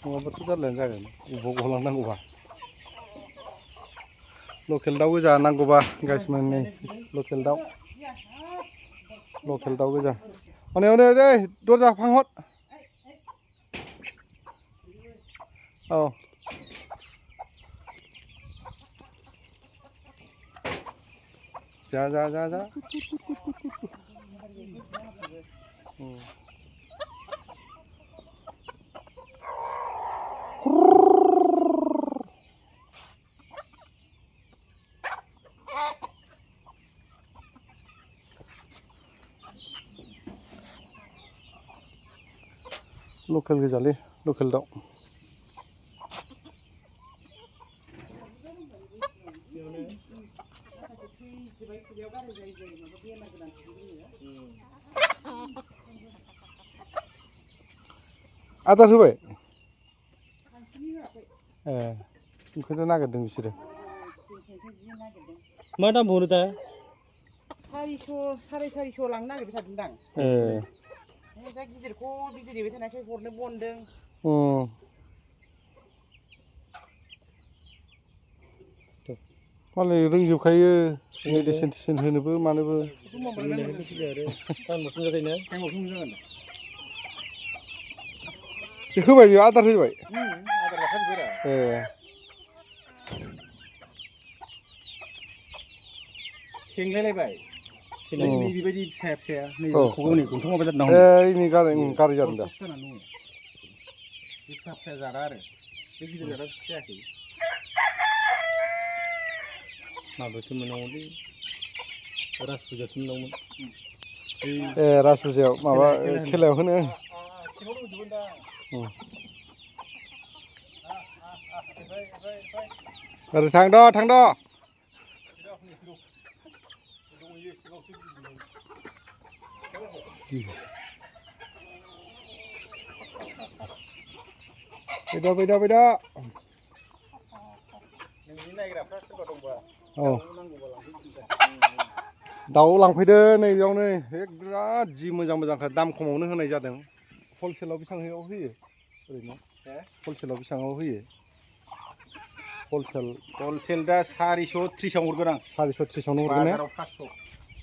नङाबाथ' जारलायानो जागोन बबाव गलांनांगौबा लकेल दाउ गोजा नांगौबा गाइस मोननै लकेल दाउ गोजा हनै दे दरजा फांहर औ जा लकेल गोजालै लकेल दाउ आदार होबाय ए ओंखायनो नागिरदों बिसोरो मा दाम हरो दा 400 450 लांनो नागिरबाय थादोंदां ए दा गिदिरखौ बिदै दैबाय थानायखाय हरनो बनदों मालाय रोंजोबखायो मेडिसिन टिसिन होनोबो मानोबो होबाय बेयाव आदार होबाय ए सेंलायलायबाय बेबायदि फिसा फिसाया नै खौनै गंथाम माबा जादों नै गारि जादों दा बे फिसा फिसा जारा आरो बे गिदिर जारा जायाखै माबासो मोननांगौलै राज फुजासो मोननांगौमोन ए राज फुजायाव माबा खेलायाव होनो ओरै थांद' फैदा नोंनि नायग्राफ्रा सोरबा दंबा औ दाउ लांफैदो नैबेयावनो बिराद जि मोजांखा दाम खमावनो होनाय जादों हलसेलाव बेसेबां होयो ओरैनो हलसेलाव बेसेबाङाव होयो हलसेल दा 430 आव हरगोन आं 430 आवनो हरगोन ने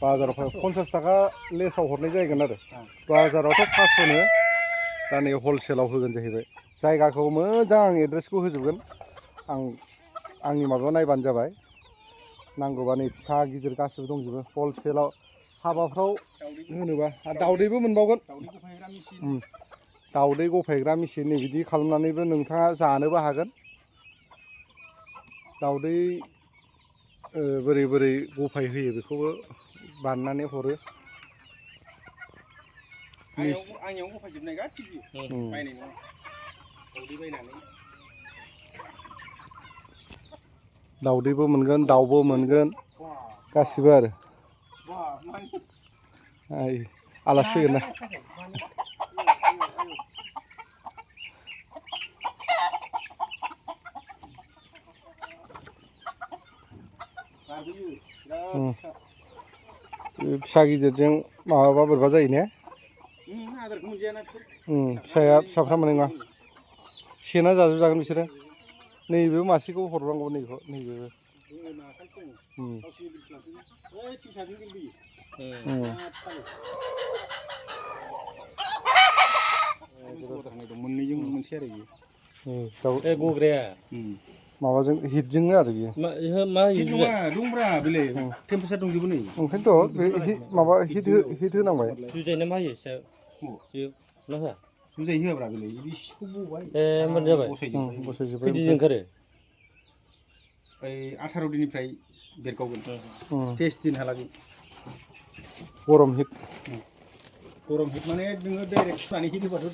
बाजाराव 50 थाखा लेसाव हरनाय जागोन आरो बाजारावथ' 500 नो दा नै हलसेलाव होगोन जाहैबाय जायगाखौ मोजां आं एड्रेसखौ होजोबगोन आंनि माबायाव नायबानो जाबाय नांगौबा नै फिसा गिदिर गासिबो दंजोबो हलसेलाव हाबाफ्राव होनोबा दाउदैबो मोनबावगोन दाउदै गफायग्रा मेसिन नै बिदि खालामनानैबो नोंथाङा जानोबो हागोन दाउदै बोरै गफाय होयो बेखौबो बानायनानै हरो आंनियाव गफायजोबनाय गासिबो बायनाय नङा दाउदै बायनानै दाउदैबो मोनगोन दाउबो मोनगोन गासिबो आरो आलासि फैगोन ना फिसा गिदिरजों माबाबा बोरैबा जायो ने फिसाफ्रा मोननाय नङा सेना जाजोबजागोन बिसोरो नैबे मासेखौ हरनांगौ नैबेबो मोननैजों मोनसे आरो बियो गग्राया माबाजों हिटजोंनो आरो बियो दंब्रा बेलाय टेम्पारेचार दंजोबो नै ओंखायनोथ' बे माबा हिट होनांबाय जुजायना मा होयो जुजाय होआब्रा बेलाय बिसिखौ बबाय ए होनबानो जाबाय बसायजोब्बाय खैदिनजों ओंखारो 18 दिननिफ्राय बेरगावगोन 23 दिनहालागै गरम हिट माने नोङो डाइरेक्ट सुनानै हिट होबाथ'